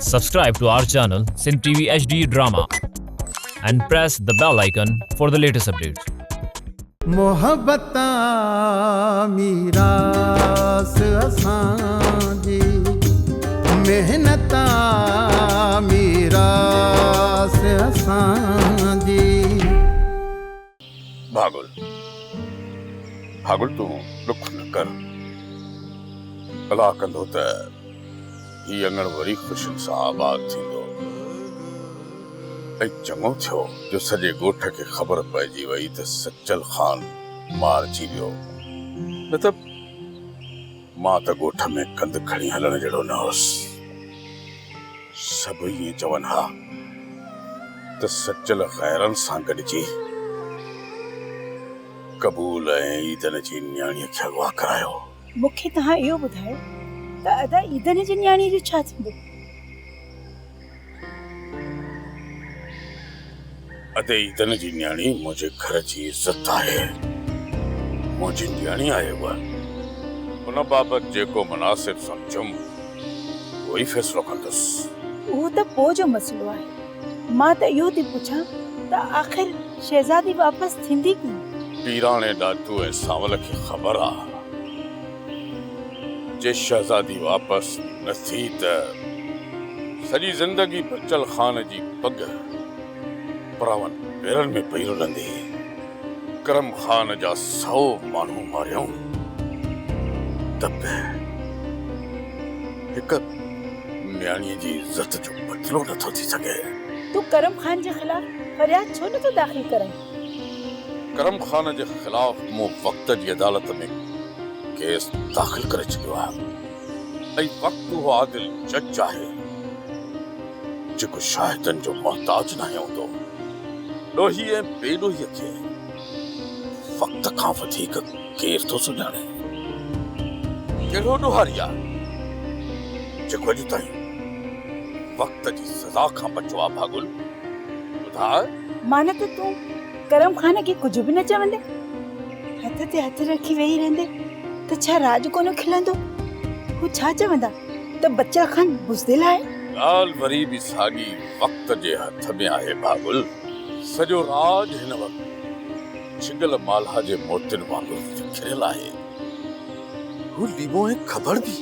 Subscribe to our channel Sindh TV HD Drama and press the bell icon for the latest updates. محبت آ ميراث اسان جي محنت آ ميراث اسان جي. ڀاڳل ڀاڳل تون ڏک نه ڪر الله ڪندو ته هي اڱڻ وري خوشين سان آباد ٿيندو ۽ چڱو ٿيو جو سڄي ڳوٺ کي خبر پئجي وئي ته سچل خان مارجي ويو نه ته مان ته ڳوٺ ۾ ڪنڌ کڻي هلڻ جهڙو نه هوس. سڀ ائين چون ها ته سچل غيرن سان گڏجي قبول ۽ عيدن جي نياڻيء کي اغوا ڪرايو. مون کي توهان اهو ٻڌايو ته ادا عيدن جي نياڻيء جو ڇا ٿيندو؟ ادي عيدن جي نياڻي منهنجي گهر جي عزت آهي. منهنجي نياڻي آهي هوء. ان بابت جيڪو مناسب سمجهيم اهو ئي فيصلو ڪندس. اهو ته پوء جو مسئلو آهي. مان ته اهو ٿي پڇان ته آخر شهزادي واپس ٿيندي ڪيئن؟ پيراڻي ڏاڏو ۽ سانول کي خبر آ. جي شهزادي واپس نه ٿي ته سڄي زندگي بچل خان جي پڳ پراون پيرن ۾ پئي رلندي. ڪرم خان جا سئو ماڻهو ماريائون ته به هڪ نياڻيء جي عزت جو بدلو نه ٿو ٿي سگهي. تون ڪرم خان جي خلاف فرياد ڇو نه ٿو داخل ڪرائين؟ ڪرم خان جي خلاف مون وقت جي عدالت ۾ ڪيس داخل ڪري ڇڏيو آهي ۽ وقت اهو عادل جج آهي جيڪو شاهدن جو محتاج ناهي هوندو. ڏوهي ۽ بي ڏوهي کي وقت کان وڌيڪ ڪير ٿو سڃاڻي؟ ڪهڙو ڏوهاري آهي جيڪو اڄ تائين وقت جي سزا کان بچيو آهي ڀاڳل؟ ٻڌاء. معنيٰ ته تون ڪرم خان کي ڪجهه به نه چوندين؟ هٿ تي هٿ رکي ويهي رهندين ته ڇا راڄ ڪونه کلندو؟ هو ڇا چوندا ته بچل خان بزدل آهي؟ ڳالهه وري به ساڳي وقت جي هٿ ۾ آهي ڀاڳل. سڄو راڄ هن وقت ڇڳل مالها جي موتين وانگر وکريل آهي. هو ليمو ۽ کبڙ به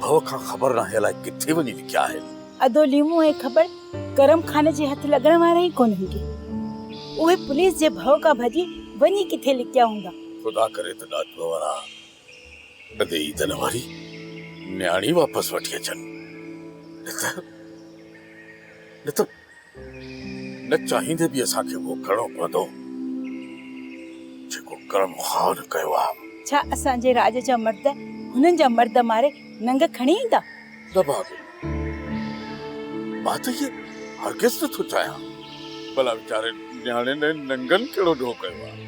ڀؤ کان خبر ناهي الائي ڪٿي وڃي لڪيا آهن. ادو ليمو ۽ کبڙ ڪرم خان جي هٿ لڳڻ وارا ئي ڪونهن ڪي. اهي پوليس جي ڀؤ کان ڀڄي وڃي ڪٿي لڪيا هوندا. خدا ڪري ته ڏاڏوء وارا ادي عيدن واري نياڻي واپس وٺي اچن. نه ته نه ته نه چاهيندي به اسان کي اهو ڪرڻو پوندو جيڪو ڪرم خان ڪيو آهي. ڇا اسان جي راڄ جا مرد هنن جا مرد ماري ننگ کڻي ايندا؟ نه بهادر، مان ته ائين هرگز نه ٿو چاهيان. ڀلا ويچارين نياڻين ۽ ننگن ڪهڙو ڏوهه ڪيو آهي،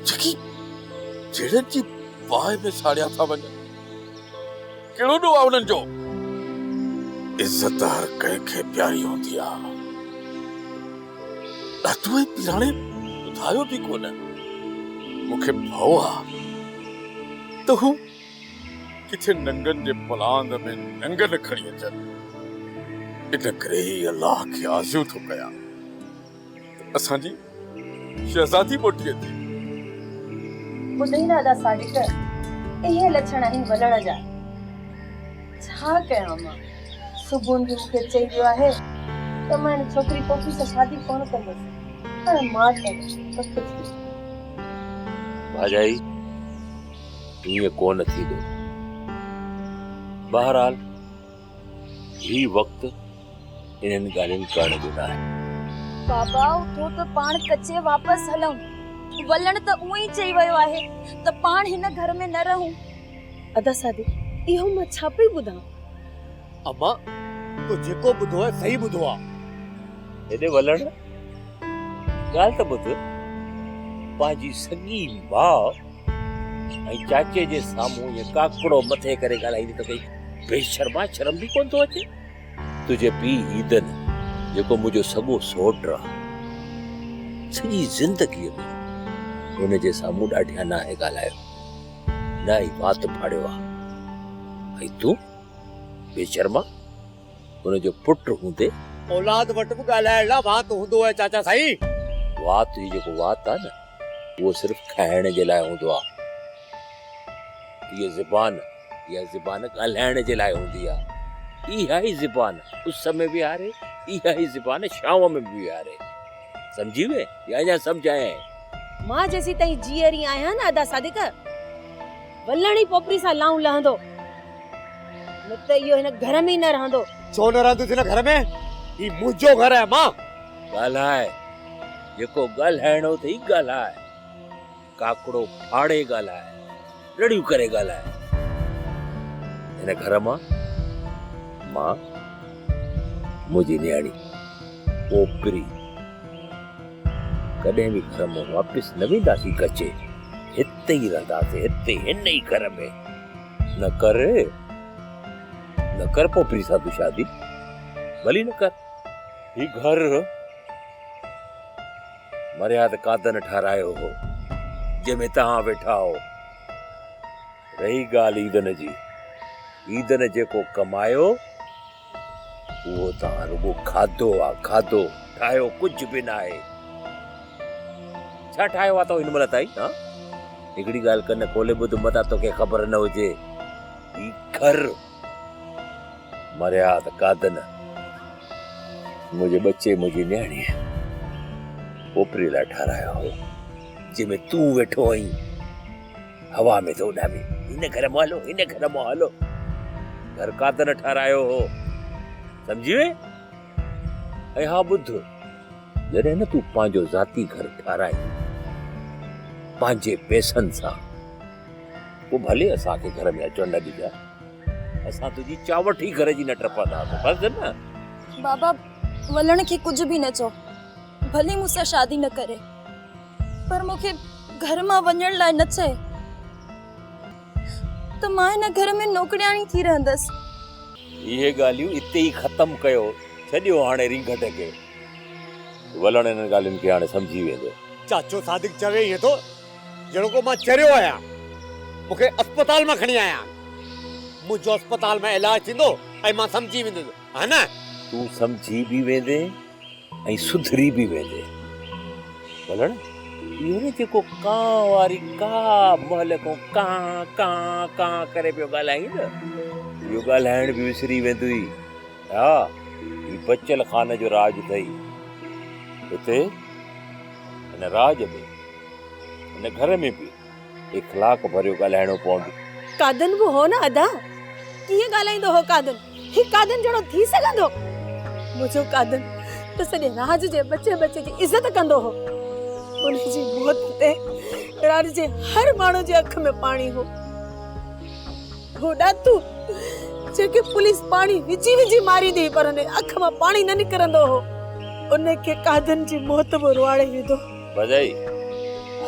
جيڪي جهيڙن جي باهه ۾ ساڙيا ٿا وڃن. ڪهڙو ڏوهه آهي انهن جو؟ عزت هر ڪنهن کي پياري هوندي آهي. ڏاتو ۽ پيراڻي ٻڌايو به ڪونه. مون کي ڀؤ آهي ته هو ڪٿي ننگن جي پلاند ۾ ننگ نه کڻي اچن. ان ڪري ئي الله کي آزيون ٿو ڪيان ته اسان جي شهزادي موٽي اچي. ٻڌئي نه ادا صادق، اهي لڇڻ آهن ولڻ جا. ڇا ڪيان مان، صبح به مون کي چئي ويو آهي ته مان هن ڇوڪري پوپي سان شادي ڪونه ڪندس. هاڻي مان ته پڪ ٿي وئي. ڀاڄائي، ائين ڪونه ٿيندو. بهرحال هي وقت انهن ڳالهين ڪرڻ جو ناهي. بابا اٿو ته پاڻ ڪچي واپس هلون. ولڻ ته اونئن ئي چئي ويو آهي ته پاڻ هن گهر ۾ نه رهون. ادا صادق اهو مان ڇا پئي ٻڌان. اما تو جيڪو ٻڌو آهي صحيح ٻڌو آ. هيڏي ولڻ ڳالهه ته ٻڌ. پنهنجي سڳي ماء ۽ چاچي جي سامهون ائين ڪاڪڙو مٿي ڪري ڳالهائيندي ته ڪئي بي شرما شرم به ڪونه ٿو اچي. تنهنجي پيء عيدن جيڪو منهنجو سڳو سوٽ آ، سڄي زندگيء ۾ هن جي سامهون ڏاڍيان ناهي ڳالهايو، نه ئي وات ڦاڙيو آ ۽ تون بي شرما! ان جو پٽ هوندي. اولاد وٽ به ڳالهائڻ لاء وات هوندو آهي چاچا سائين. وات هي جيڪو وات آهي نه اهو صرف کائڻ جي لاء هوندو آهي. هيء زبان، اها زبان ڳالهائڻ جي لاء هوندي آهي. اها ئي زبان اس ۾ ويهاري، اها ئي زبان ڇانو ۾ به ويهاري. سمجهي وئين يا اڃا سمجهايانء؟ مان جيسيتائين جيئري آهيان نه ادا صادق، ولڻ ئي پوپري سان لائون لهندو، نه ته اهو هن گهر ۾ ئي نه رهندو. ڇو نه رهندس هن گهر ۾؟ هي منهنجو گهر آهي مان. ڳالهاء، جيڪو ڳالهائڻو اٿئي ڳالهاء. ڪاڪڙو ڦاڙي ڳالهاء، رڙيون ڪري ڳالهاء. هن گهر مان مان، منهنجي نياڻي پوپري ڪڏهن به گهر مان واپس نه وينداسين ڪچي، هتي ئي رهنداسين، هتي هن ئي گهر ۾. نه ڪر، نه ڪر پوپري سان تون شادي، ڀلي نه ڪر. هي گهر مرياد قادن ٺهرايو هو، جنهن ۾ توهان ويٺا هئو. رهي ڳالهه عيدن جي، عيدن جيڪو ڪمايو، اهو توهان رڳو کاڌو آ، کاڌو، ٺاهيو ڪجهه به ناهي. ڇا ٺاهيو آ تو هن مهل تائين، ها؟ هڪڙي ڳالهه ڪن کولي ٻڌ، متان توکي خبر نه هجي، هي گهر مرياد قادن منهنجي ٻچي منهنجي نياڻيء پوپري لاء ٺهرايو هو، جنهن ۾ تون ويٺو آهين، هوا ۾ ٿو اڏامين، هن گهر مان هلو، هن گهر مان هلو. گهر قادن ٺهرايو هو، سمجهي وئين؟ ۽ ها ٻڌ، جڏهن نه تون پنهنجو ذاتي گهر ٺهرائين، پنهنجي پئسن سان، پوء ڀلي اسان کي گهر ۾ اچڻ نه ڏجانء. اسان تنهنجي چانوٺ ئي گهر جي نه ٽپنداسين، بس نه. بابا ولڻ کي ڪجهه به نه چئو، ڀلي مون سان شادي نه ڪري، پر مون کي گهر مان وڃڻ لاء نه چئي ته مان هن گهر ۾ نوڪرياڻي ٿي رهندس. اهي ڳالهيون اتي ئي ختم ڪيو، ڇڏيو هاڻي رينگهٽ کي. ولڻ انهن ڳالهين کي هاڻي سمجهي ويندو. چاچو صادق چوي ائين ٿو جهڙو ڪو مان چريو آهيان. مون کي اسپتال مان کڻي آيا آهن. منهنجو اسپتال ۾ علاج ٿيندو ۽ مان سمجهي ويندس، ها نه؟ تون سمجهي به ويندين ۽ سڌري به ويندين. ولڻ، اهو نه جيڪو ڪانء واري ڪا مهل کان ڪان ڪان ڪان ڪري پيو ڳالهائين نه، اهو ڳالهائڻ به وسري ويندوئي. ها، هي بچل خان جو راڄ اٿئي. هتي هن راڄ ۾. هن گهر ۾ به اخلاق ڀريو ڳالهائڻو پوندو. قادن به هو نه ادا. ڪيئن ڳالهائيندو هو قادن. هي قادن جهڙو ٿي سگهندو. منهنجو قادن ته سڄي راڄ جي ٻچي ٻچي جي عزت ڪندو هو. ان جي موت تي راڄ جي هر ماڻهو جي اک ۾ پاڻي هو. هو ڏاتو جنهن کي پوليس پاڻي وجهي وجهي ماريندي هئي پر ان جي اک مان پاڻي نه نڪرندو هو. ان کي قادن جي موت به روئاڙي وڌو. ڀڄائي،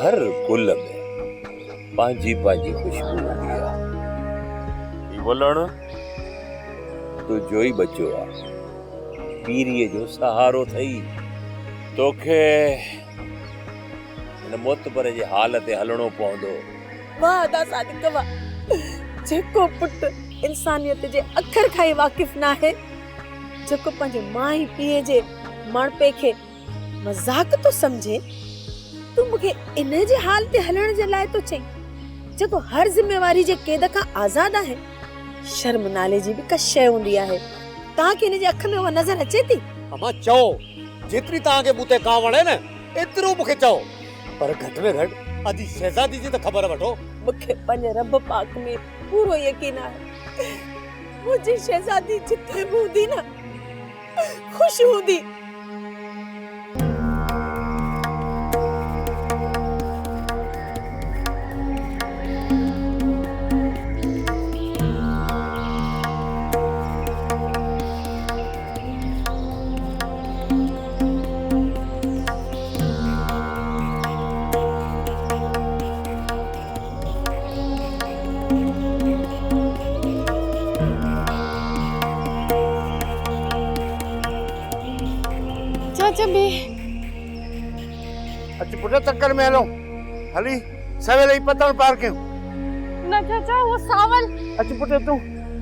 هر گل ۾ پنهنجي پنهنجي خوشبو هوندي آ. هي ولڻ تنهنجو ئي ٻچو آ. پيريء جو سهارو اٿئي. توکي هن معتبر جي حال تي هلڻو پوندو. واهه ادا صادق واهه. جيڪو پٽ انسانيت جي اکر کان ئي واقف ناهي، جيڪو پنهنجي ماء ۽ پيء جي ماڻهپي کي مذاق ٿو سمجهين، تون مون کي انهي جي حال تي هلڻ جي لاء ٿو چئين، جيڪو هر ذميواري جي قيد کان آزاد آهي. شرم نالي جي به ڪا شيء هوندي آهي. توهان کي هن جي اک ۾ اها نظر اچي ٿي؟ امان چئو، جيتري توهان کي مون تي ڪاوڙ آهي نه، ايترو مون کي چئو، پر گهٽ ۾ گهٽ ادي شهزادي جي ته خبر وٺو. مون کي پنهنجي رب پاڪ ۾ پورو يقين آهي، منهنجي شهزادي جتي به هوندي نه، خوش هوندي. چاچا بي. اچ پٽ تڪڙ ۾ هلون. هلي سويل ئي پتڻ پار ڪيون. نه چاچا اهو ساول. اچ پٽ تون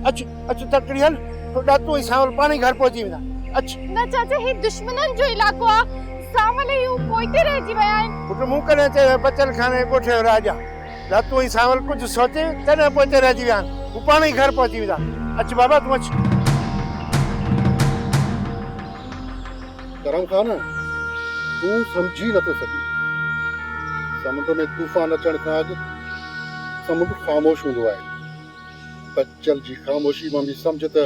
اچ اچ تڪڙي هل. ڏاتو ۽ سانول پاڻ ئي گهر پهچي ويندا. اچ. نه چاچا هي دشمنن جو علائقو آ. سانول ۽ هو پوئتي رهجي ويا آهن. پٽ مون ڪڏهن چيو آهي بچل خان جي ڳوٺ جو راڄ آ. ڏاتو ۽ سانول ڪجهه سوچي تڏهن پوئتي رهجي ويا آهن. هو پاڻ ئي گهر پهچي ويندا. اچ بابا تون اچ. ڪرم خان، تون سمجهي نٿو سگهين. سمنڊ ۾ طوفان اچڻ کان اڳ سمنڊ خاموش هوندو آهي. بچل جي خاموشي مان به سمجهه ته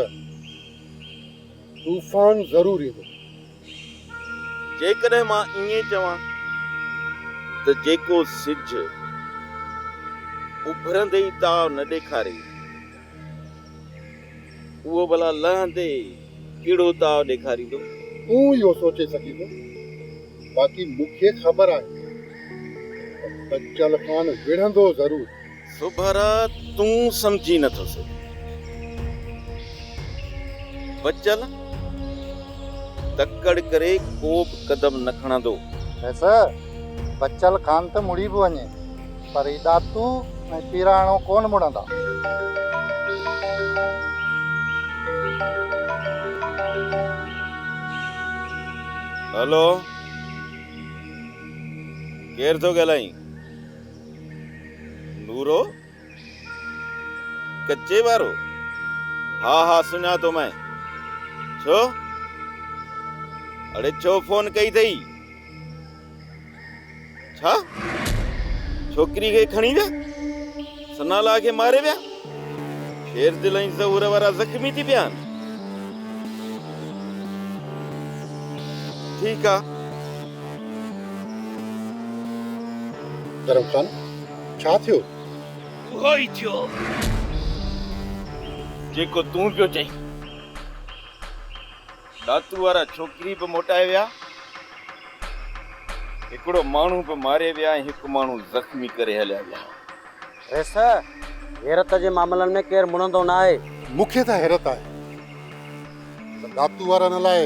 طوفان ضرور ايندو. جيڪڏهن مان ائين چوان ته جيڪو سج اڀرندي ئي تاء نه ڏيکاري، اهو ڀلا لهندي ڪهڙو تاء ڏيکاريندو؟ تون اهو سوچي سگهين ٿو، باقي مون کي خبر آهي ته بچل خان وڙهندو ضرور. سوڀارا تون سمجهي نه ٿو سگهين. بچل تڪڙ ڪري ڪو به قدم نه کڻندو. ويسر، بچل خان ته مڙي به وڃي، پر هي ڏاتو ۽ پيراڻو ڪونه مڙندا. هلو، ڪير ٿو ڳالهائين؟ نورو؟ ڪچي وارو؟ ها ها سڃاتومانء. ڇو؟ اڙي ڇو فون ڪئي اٿئي؟ ڇا؟ ڇوڪري کي کڻي ويا؟ سنالا کي ماري ويا؟ شيردل ۽ ظهور وارا زخمي ٿي پيا آهن؟ ٺيڪ آ. ڪرم خان، ڇا ٿيو؟ اهو ئي ٿيو جيڪو تون پيو چئين. ڏاتو وارا ڇوڪري به موٽائي ويا، هڪڙو ماڻهو به ماري ويا ۽ هڪ ماڻهو زخمي ڪري هليا ويا. ريس، غيرت جي معاملن ۾ ڪير مڙندو ناهي. مون کي ته حيرت آهي ته ڏاتو وارن الائي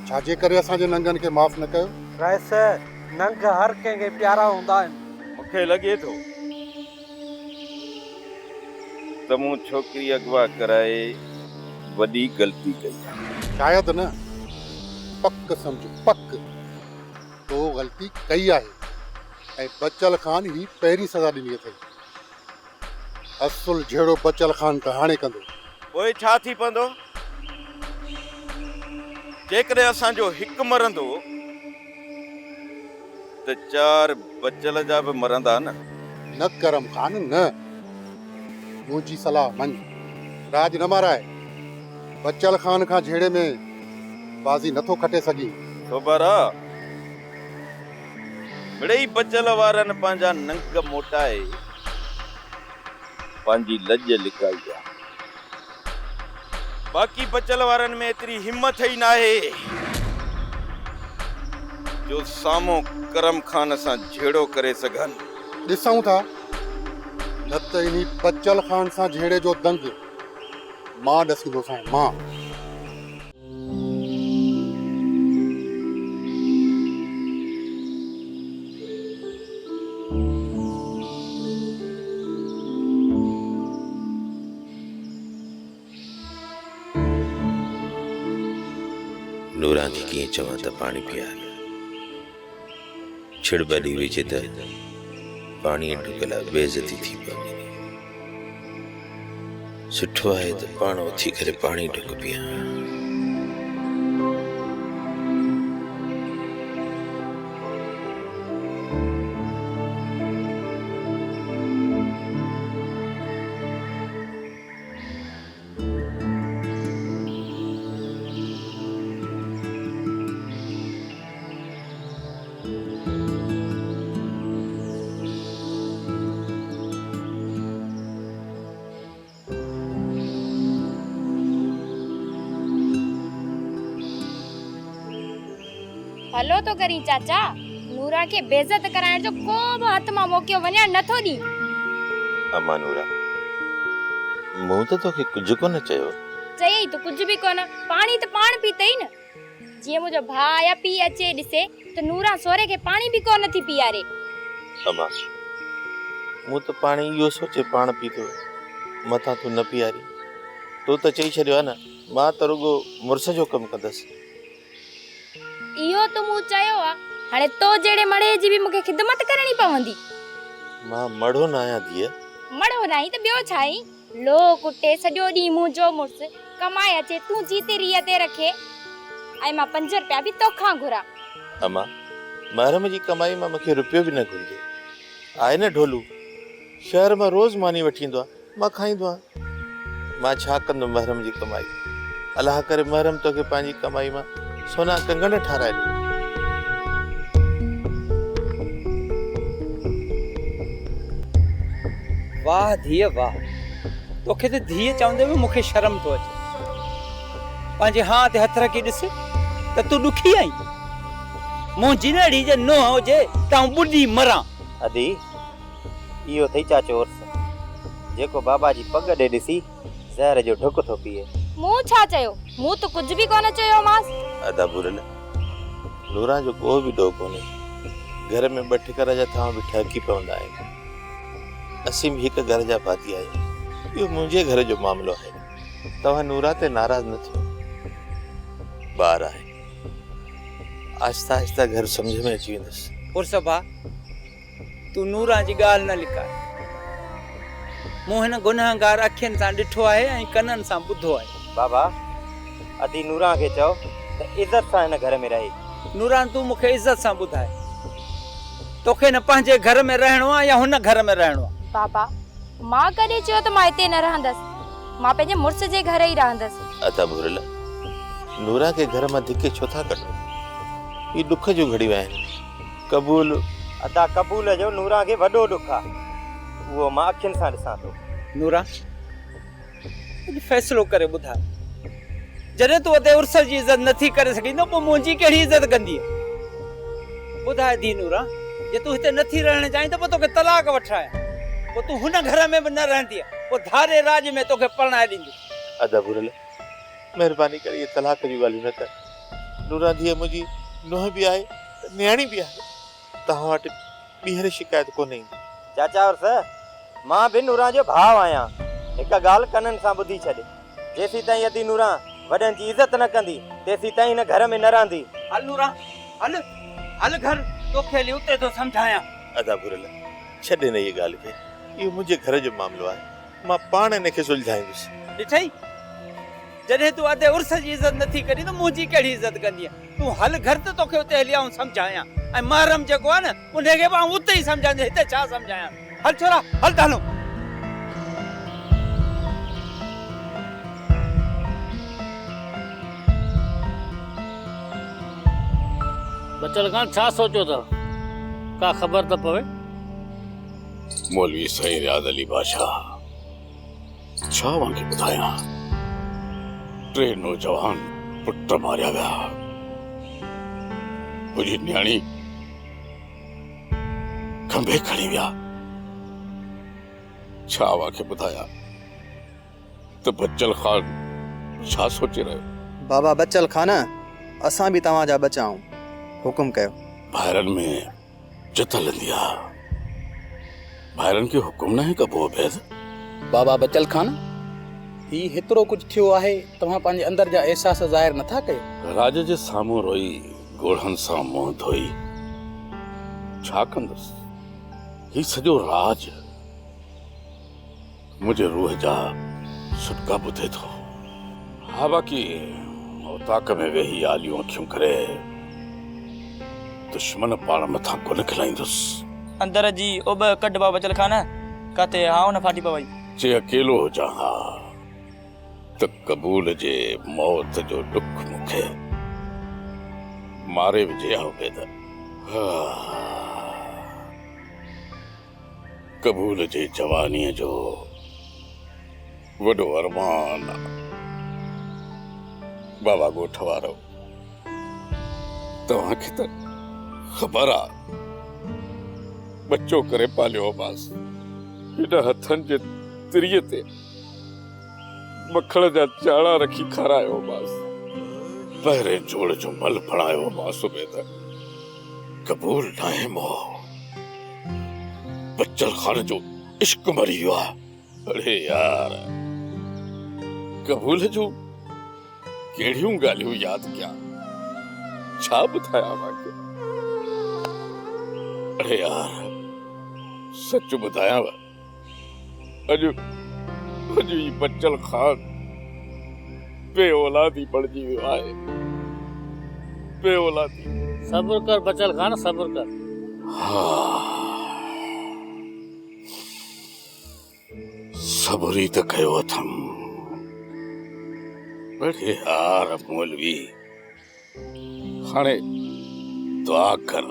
ڇا جي ڪري اسان جي ننگن کي معاف نه ڪيو. رئيس، ننگ هر ڪنهن کي پيارا هوندا آهن. مون کي لڳي ٿو ته مون ڇوڪري اغوا ڪرائي وڏي غلطي ڪئي آهي. شايد نه، پڪ سمجهه پڪ تو غلطي ڪئي آهي ۽ بچل خان هي پهرين سزا ڏني اٿئي. اصل جهيڙو بچل خان ته هاڻي ڪندو. پوء ڇا ٿي پوندو جيڪڏهن اسان جو هڪ مرندو ته چار بچل جا به مرندا نه؟ نه ڪرم خان نه، منهنجي صلاح مڃ، راڄ نه ماراء، بچل خان کان جهيڙي ۾ بازي نٿو کٽي سگهين. سوڀارا، مڙئي بچل وارن پنهنجا ننگ موٽائي پنهنجي لڄ لڪائي آ. باقي بچل وارن ۾ ايتري همٿ ئي ناهي جو سامهون ڪرم خان سان جهيڙو ڪري سگهن. ڏسون ٿا نه ته انهي بچل خان سان جهيڙي جو دنگ مان ڏسيندوسانء مان. نوران کي ڪيئن چوان ته پاڻي پيار. ڇڙٻ ڏئي وجهي ته پاڻيء ڍڪ لاء بي عزتي ٿي پوندي. سٺو آهي ته پاڻ اٿي ڪري پاڻي ڍڪ پيان. ڀلو ٿو ڪرين چاچا، نوران کي بيعزت ڪرائڻ جو ڪو به هٿ مان موقعو وڃڻ نه ٿو ڏين. امان نوران، مون ته توکي ڪجهه ڪونه چيو. چيئي ته ڪجهه به ڪونه، پاڻي ته پاڻ پيتئي نه. جيئن منهنجو ڀاء يا پيء اچي ڏسي ته نوران سوري کي پاڻي به ڪو نه ٿي پياري. امان، مون ته پاڻي اهو سوچي پاڻ پيتو، متان تون نه پيارين. تو ته چئي ڇڏيو آهي نه، مان ته رڳو مڙس جو ڪم ڪندس. اهو ته مون چيو آ، هاڻي تو جهڙي مڙهي جي به مون کي خدمت ڪرڻي پوندي. مان مڙهو ناهيان ڌيء. مڙهو ناهين ته ٻيو ڇا آهين؟ لوهه ڪٽي سڄو ڏينهن منهنجو مڙس ڪمائي اچي، تون جي تريء تي رکي ۽ مان پنج رپيا به توکان گهران. امان، محرم جي ڪمائي مان مون کي رپيو به نه گهرجي. آهي نه ڍولو، شهر مان روز ماني وٺي ايندو آ، مان کائيندو آهيان. مان ڇا ڪندم محرم جي ڪمائي. الله ڪري محرم توکي پنهنجي ڪمائي مان سونا ڪنگڻ ٺاهرائي ڏي. واهه ڌيء واهه. توکي ته ڌيء چوندي به مون کي شرم ٿو اچي. پنهنجي هانء تي هٿ رکي ڏس ته تون ڏکي آهين. منهنجي نه اهڙي جي نونهن هجي ته آئون ٻڏي مران. ادي، اهو اٿئي چاچو عرس، جيڪو بابا جي پڳ ڏي ڏسي زهر جو ڍڪ ٿو پيئي. مون ڇا چيو؟ مون ته ڪجهه به ڪونه چيومانس. ادا ڀورل، نوران جو ڪو به ڏوهه ڪونهي. گهر ۾ ٻه ٺڪر جا ٿانو به ٺهڪي پوندا آهن. اسين به هڪ گهر جا ڀاتي آهيون. اهو منهنجي گهر جو معاملو آهي. توهان نوران تي ناراض نه ٿيو. ٻار آهي. آهستي آهستي گهر سمجهه ۾ اچي ويندس. عرس ڀاء، تون نوران جي ڳالهه نه لڪاء. مون هن گنهگار اکين سان ڏٺو آهي ۽ ڪنن سان ٻڌو آهي. بابا، ادي نوران کي چئو ته عزت سان هن گهر ۾ رهي. نوران، تون مون کي عزت سان ٻڌاء، توکي نه پنهنجي گهر ۾ رهڻو آهي يا هن گهر ۾ رهڻو آهي؟ بابا، مان ڪڏهن چيو ته مان هتي نه رهندس. مان پنهنجي مڙس جي گهر ئي رهندس. ادا ڀورل، نوران کي گهر مان ڌڪي ڇو ٿا ڪڍو؟ هي ڏک جون گهڙيون آهن. قبول. ادا قبول جو نوران کي وڏو ڏک آ، اهو مان اکين سان ڏسان ٿو. نوران، اڄ فيصلو ڪري ٻڌاء، جڏهن تون ادي عرس جي عزت نه ٿي ڪري سگهين ته پوء منهنجي ڪهڙي عزت ڪندينء؟ ٻڌاء ڌيء نوران، جي تون هتي نه ٿي رهڻ چاهين ته پوء توکي طلاق وٺرايان، پوء تون هن گهر ۾ به نه رهندينء، پوء ڌاري راڄ ۾ توکي پرڻائي ڏيندس. ادا ڀورل، مهرباني ڪري اهي طلاق جون ڳالهيون نه ڪر. نوران ڌيء منهنجي نونهن به آهي ته نياڻي به آهي. توهان وٽ ٻيهر شڪايت ڪونه ايندي. چاچا عرس، مان به نوران جو ڀاء آهيان. هڪ ڳالهه ڪنن سان ٻڌي ڇڏ. جيسيتائين ادي نوران وڏن جي عزت نه ڪندي، تيسيتائين هن گهر ۾ نه رهندي. هل نوران، هل، هل گهر، توکي هلي اتي ٿو سمجهايان. ادا ڀورل، ڇڏ انهيء ڳالهه کي. اهو منهنجي گهر جو معاملو آهي. مان پاڻ ان کي سلجهائيندس. ڏٺئي؟ جڏهن تون ادي عرس جي عزت نه ٿي ڪرين ته منهنجي ڪهڙي عزت ڪندينء؟ تون هل گهر ته توکي اتي هلي آئون سمجهايان ۽ محرم جيڪو آهي نه انهي کي به آئون اتي ئي سمجهائيندس هتي ڇا سمجهايان؟ هل ڇورا هل ته هلون. بچل خان ڇا سوچيو اٿو؟ ڪا خبر ته پوي. مولوي سائين رياض علي بادشاهه ڇا اوهان کي ٻڌايان ٽي نوجوان پٽ ماريا ويا منهنجي نياڻي کنڀي کڻي ويا ڇا اوهان کي ٻڌايان ته بچل خان ڇا سوچي رهيو بابا بچل خان اسان به توهان جا ٻچا آهيون حڪم ڪيو. ڀائرن ۾ جت هلندي آ. ڀائرن کي حڪم ناهي ڪبو عبيد. بابا بچل خان، هي هيترو ڪجهه ٿيو آهي، توهان پنهنجي اندر جا احساس ظاهر نٿا ڪيو؟ راڄ جي سامهون روئي ڳوڙهن سان منهن ڌوئي ڇا ڪندس؟ هي سڄو راڄ منهنجي روح جا سڏڪا ٻڌي ٿو. ها باقي اوطاق ۾ ويهي آليون اکيون ڪري دشمن پاڻ مٿان ڪونه کلائيندس. اندر جي اوٻهه ڪڍ بابا بچل خان، ڪاٿي هانء نه ڦاٽي پوئي. جي اڪيلو هجان ها ته قبول جي موت جو ڏک مون کي ماري وجهي ها عبيد. قبول جي جوانيء جو وڏو ارمان آ. بابا ڳوٺ وارؤ، توهان کي ته خبر آ، ٻچو ڪري پاليو هومانس. هن هٿن جي تريء تي مکڻ جا چاڻا رکي کارايو هومانس. پهرين جوڙ جو ملهه بڻايو هومانس اميد. قبول ناهي موهه. بچل خان جو عشق مري ويو آ. اڙي يار قبول جون ڪهڙيون ڳالهيون ياد ڪيان؟ ڇا ٻڌايان اوهان کي؟ اڙي يار، سچ ٻڌايانو، اڄ اڄ هي بچل خان بي اولادي بڻجي ويو آهي، بي اولادي. صبر ڪر بچل خان، صبر ڪر. ها، صبر ئي ته ڪيو اٿم. اڙي يار مولوي، هاڻي دعا ڪر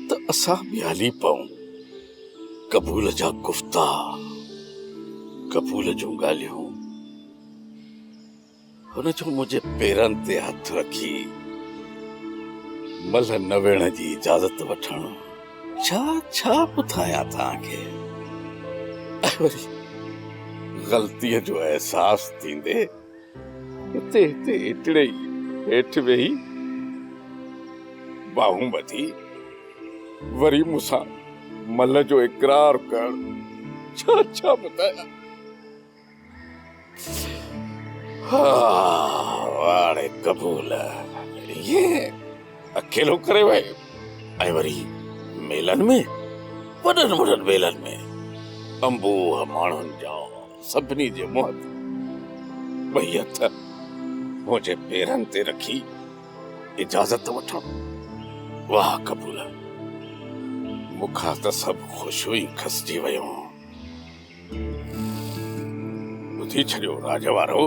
ته اسان به هلي پئون. قبول جا گفتا، قبول جون ڳالهيون، هن جو منهنجي پيرن تي هٿ رکي ملهه نه ويهڻ جي اجازت وٺڻ، ڇا ڇا ٻڌايان توهان کي؟ ۽ وري غلطيء جو احساس ٿيندي هتي هتي هيٺڙي ئي هيٺ ويهي ٻانهون ٻڌي وري مون سان ملهه جو اقرار ڪرڻ، ڇا ڇا ٻڌايان؟ ها واڙي قبول، ائين اڪيلو ڪري وئي ۽ وري ميلن ۾، وڏن وڏن ميلن ۾ انبوهه ماڻهن جا، سڀني جي منهن تي ٻئي هٿ منهنجي پيرن تي رکي اجازت وٺڻ. واهه قبول، مون کان ته سڀ خوشيون ئي کسجي ويون. ٻڌي ڇڏيو راڄ وارو،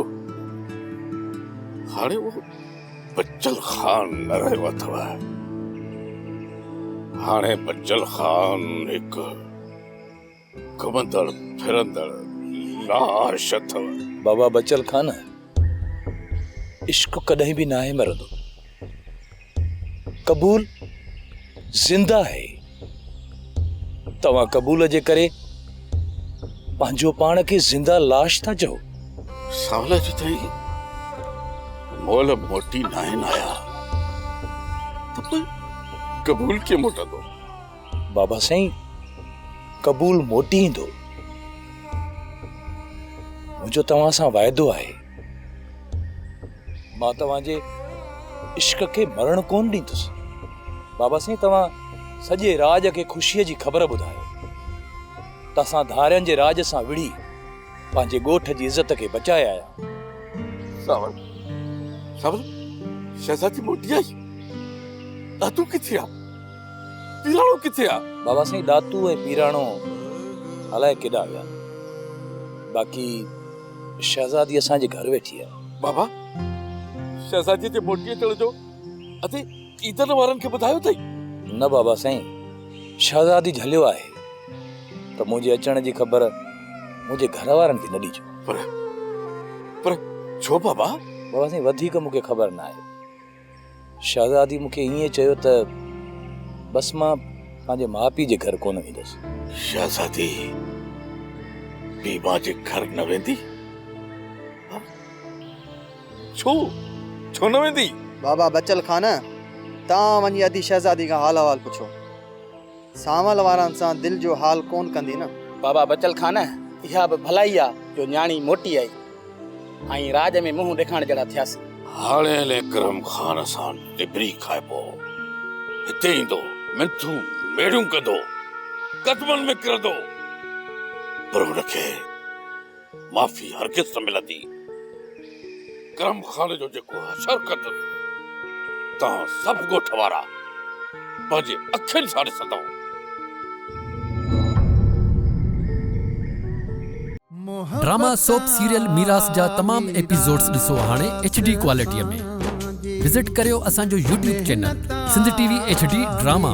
هاڻي اهو بچل خان نه رهيو اٿو. هاڻي بچل خان هڪ گهمندڙ ڦرندڙ لاش اٿو. بابا بچل خان، عشق ڪڏهن به ناهي مرندو. قبول زنده آهي. توهان قبول جي ڪري پنهنجو پاڻ کي زنده لاش ٿا چئو. سال اڄ تائين مول موٽي ناهن آيا ته پوء قبول ڪيئن موٽندو؟ بابا سائين قبول موٽي ايندو. منهنجو توهان سان واعدو آهي. مان توهان جي عشق کي مرڻ ڪونه ڏيندس. بابا سائين توهان سڄي راڄ کي خوشيء جي خبر ٻڌايو ته اسان ڌارين جي راڄ سان وڙهي پنهنجي ڳوٺ جي عزت کي بچائي آيا. ساول، ساول، شهزادي موٽي آئي؟ ڏاتو ڪٿي آ؟ پيراڻو ڪٿي آ؟ بابا سائين ڏاتو ۽ پيراڻو الائي ڪيڏانهن ويا. باقي شهزادي اسان جي گهر ويٺي آ. بابا، شهزاديء جي موٽي اچڻ جو ادي عيدن وارن کي ٻڌايو اٿئي؟ نه بابا سائين، شهزادي جهليو آهي ته منهنجي اچڻ جي خبر منهنجي گهر وارن کي نه ڏجو. پر، پر ڇو بابا؟ بابا سائين وڌيڪ مون کي خبر ناهي. شهزادي مون کي ائين چيو ته بس مان پنهنجي ماء پيء جي گهر ڪونه ويندس. شهزادي پيء ماء جي گهر نه ويندي؟ ڇو؟ ڇو نه ويندي؟ بابا بچل خان، توهان وڃي ادي شهزادي کان حال احوال پڇو. سانول وارن سان دل جو حال ڪونه ڪندي نه. بابا بچل خان، اها به ڀلائي آ جو نياڻي موٽي آئي ۽ راڄ ۾ منهن ڏيکارڻ جهڙا ٿياسين. هاڻي هلي ڪرم خان سان ڊبري کائبو. هتي ايندو، منٿون ميڙيون ڪندو، قدمن ۾ ڪرندو، پر هن کي معافي هرگز نه ملندي. ڪرم خان جو جيڪو حشر ڪندس، توهان سڀ ڳوٺ وارا پنهنجي اکين سان ڏسندؤ. ڊراما سوپ سيريل ميراث جا تمام ايپيسوڊز ڏسو هاڻي ايڇ ڊي ڪوالٽي ۾ وزٽ ڪريو اسان جو YouTube channel Sindh T V H D drama.